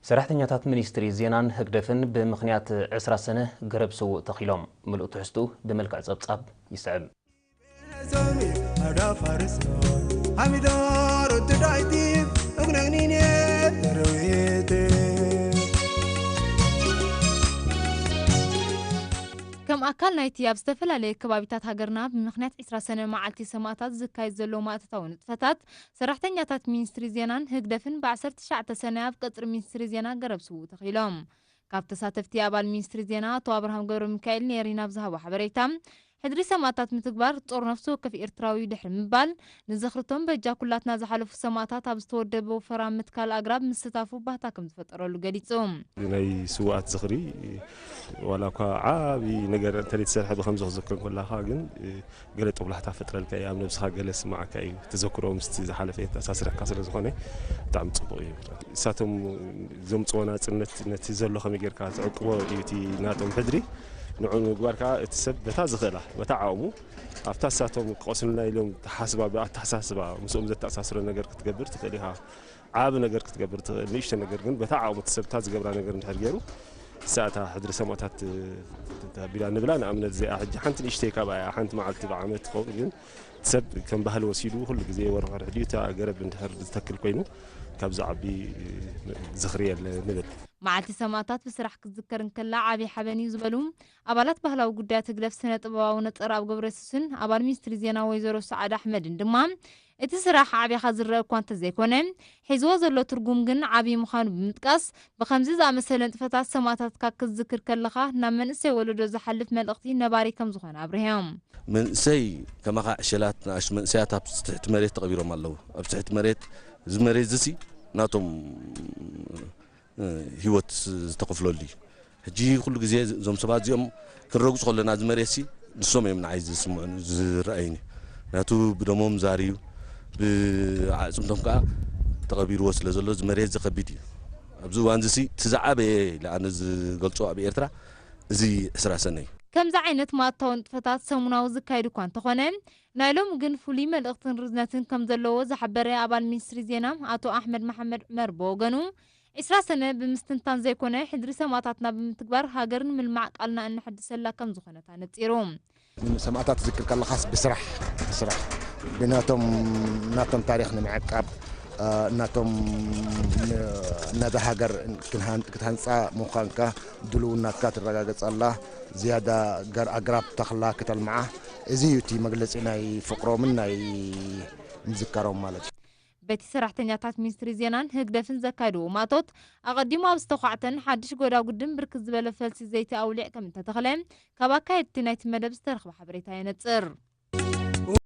ሰራሕተኛታት ሚኒስትሪ ዜናን ህግደፍን ብምኽንያት ዕስራ ሰነ ገረብ ስዉእ ተኺሎም። ምሉእ ትሕዝትኡ ብመልክዕ ጸብጻብ ይስዕብ። ከም ኣካል ናይቲ ኣብ ዝተፈላለየ ከባቢታት ሃገርና ብምኽንያት ዕስራ ሰነ መዓልቲ ሰማእታት ዝካየድ ዘሎ ማእቶታዊ ንጥፈታት፣ ሰራሕተኛታት ሚኒስትሪ ዜናን ህግደፍን ብ ዓሰርተ ትሽዓተ ሰነ ኣብ ቀጽሪ ሚኒስትሪ ዜና ገረብ ስዉእ ተኺሎም። ካብ ተሳተፍቲ ኣባል ሚኒስትሪ ዜና ኣቶ ኣብርሃም ገብረ ሚካኤል ንኤሪና ኣብ ዝሃቦ ሓበሬታ፣ ሕድሪ ሰማእታት ምትግባር ጾር ነፍሲ ወከፍ ኤርትራዊ ድሕሪ ምባል፣ ንዝኽርቶም በጃ ኩላትና ዝሓለፉ ሰማእታት ኣብ ዝተወደበ ወፈራ ምትካል ኣግራብ ምስታፉ ባህታ ከም ዝፈጠረሉ ገሊጹ። ናይ ስውኣት ዝኽሪ ዋላ እኳ ዓቢ ነገር እንተ ዘይተሰርሐ ብከምዚ ክዝክር ከለኻ ግን፣ እ፣ ገለ ጦብላሕታ ፈጥረልካ እዩ፣ ኣብ ነብስኻ ገለ ስማዓካ እዩ። ተዘክሮ ምስቲ ዝሓለፈ የተኣሳስረካ ስለ ዝኾነ ብጣዕሚ ጽቡቕ እዩ። ንሳቶም ዘምጽዎ ናጽነት ነቲ ዘሎ ከመይ ጌርካ ትዕቅቦ እዩ እቲ ናቶም ሕድሪ። ንዕኡ ንምግባር ከኣ እቲ ሰብ በታ ዝኽእላ፣ በታ ዓቕሙ ኣብታ ንሳቶም ክቐስኑልና ኢሎም ተሓስባ ብኣተሓሳስባ ምስኦም ዘተኣሳስሮ ነገር ክትገብር ትኽእል ኢኻ። ዓቢ ነገር ክትገብር ትኽእል፣ ንእሽቶ ነገር ግን በታ ዓቕሙ እቲ ሰብ እታ ዝገብራ ነገር እንድሕር ገይሩ፣ ንሳ እታ ሕድሪ ሰማእታት ተቢላ ንብላ። ንኣብነት እዚኣ ሕጂ ሓንቲ ንእሽተይ ካብኣ እያ፣ ሓንቲ መዓልቲ ብዓመት ትኸውን፣ ግን ሰብ ከም ባህሊ ወሲዱ ኩሉ ግዜ ወርሒ ወርሒ ድዩ እታ ገረብ እንድሕር ዝተክል ኮይኑ ካብ ዝዓቢ ዝኽሪ የለ ንብል። መዓልቲ ሰማእታት ብስራሕ ክትዝከር እንከላ ዓቢ ሓበን እዩ ዝበሉ ኣባላት ባህላዊ ጉዳያት ህግደፍ ስነ ጥበባዊ ነጸር ኣብ ገብረየሱስን ኣባል ሚኒስትሪ ዜና ወይዘሮ ሰዓድ ኣሕመድን ድማ፣ እቲ ስራሕ ኣዕቢኻ ዝረአ እኳ እንተዘይኮነ፣ ሒዝዎ ዘሎ ትርጉም ግን ዓቢ ምዃኑ ብምጥቃስ፣ ብኸምዚ ዝኣመሰለ ንጥፈታት ሰማእታትካ ክትዝክር ከለኻ ናብ መንእሰይ ወለዶ ዝሓልፍ መልእኽቲ ነባሪ ከም ዝኾነ ኣብሪሆም። መንእሰይ ከማኻ ዕሸላት ንኣሽቱ መንእሰያት ኣብ ትሕቲ መሬት ተቐቢሮም ኣለዉ። ኣብ ትሕቲ መሬት፣ እዚ መሬት እዚ ሲ ናቶም፣ እ፣ ህይወት ዝተኸፍለሉ እዩ። ሕጂ ኩሉ ግዜ እዞም ሰባት እዚኦም ክንረግጹ ከለና እዚ መሬት ሲ ንሶም እዮም ንዓይ ዝስምዑኒ፣ ዝረኣዩኒ። ምክንያቱ ብደሞም ዛርዩ፣ ብኣዕጽምቶም ከኣ ተቐቢርዎ ስለ ዘሎ እዚ መሬት እዚ ከቢድ እዩ። ኣብዚ እዋን እዚ ሲ እቲ ዝዓበየ ኢለ ኣነ ዝገልጾ ኣብ ኤርትራ እዚ ዕስራ ሰነ እዩ። ከምዚ ዓይነት ማእታዊ ንጥፈታት ሰሙናዊ ዝካየድ እኳ እንተኾነ፣ ናይ ሎሚ ግን ፍሉይ መልእኽትን ርዝነትን ከም ዘለዎ ዝሓበረ ኣባል ሚኒስትሪ ዜና ኣቶ ኣሕመድ መሓመድ ዑመር ብወገኑ፣ ዕስራ ሰነ ብምስትንታን ዘይኮነ፣ ሕድሪ ሰማእታትና ብምትግባር ሃገር ንምልማዕ ቃልና እነሐድሰላ ከም ዝኾነት ኣነጺሩ። ንሰማእታት ትዝክር ከለኻስ ብስራሕ፣ ብስራሕ፣ ብናቶም፣ ናቶም ታሪኽ ንምዕቃብ፣ እ፣ ናቶም ን-፣ ነዛ ሃገር ክንሃን-፣ ክትሃንጻ ምዃንካ ድልውናትካ ትረጋገጸላ ዝያዳ ገር-፣ ኣግራብ ተኽላ ክተልምዓ፣ እዚ እዩ እቲ መግለጺ ናይ ፍቕሮምን ናይ ምዝካሮም ማለት እዩ። በቲ ሰራሕተኛታት ሚኒስትሪ ዜናን ህግደፍን ዘካየድዎ ማእቶት፣ ኣቐዲሙ ኣብ ዝተዃዕተን ሓድሽ ጎዳጉድን ብርክት ዝበለ ፈልሲ ዘይቲ ኣውሊዕ ከም እተተኽለ፣ ካብ ኣካየድቲ ናይቲ መደብ ዝተረኽበ ሓበሬታ የነጽር።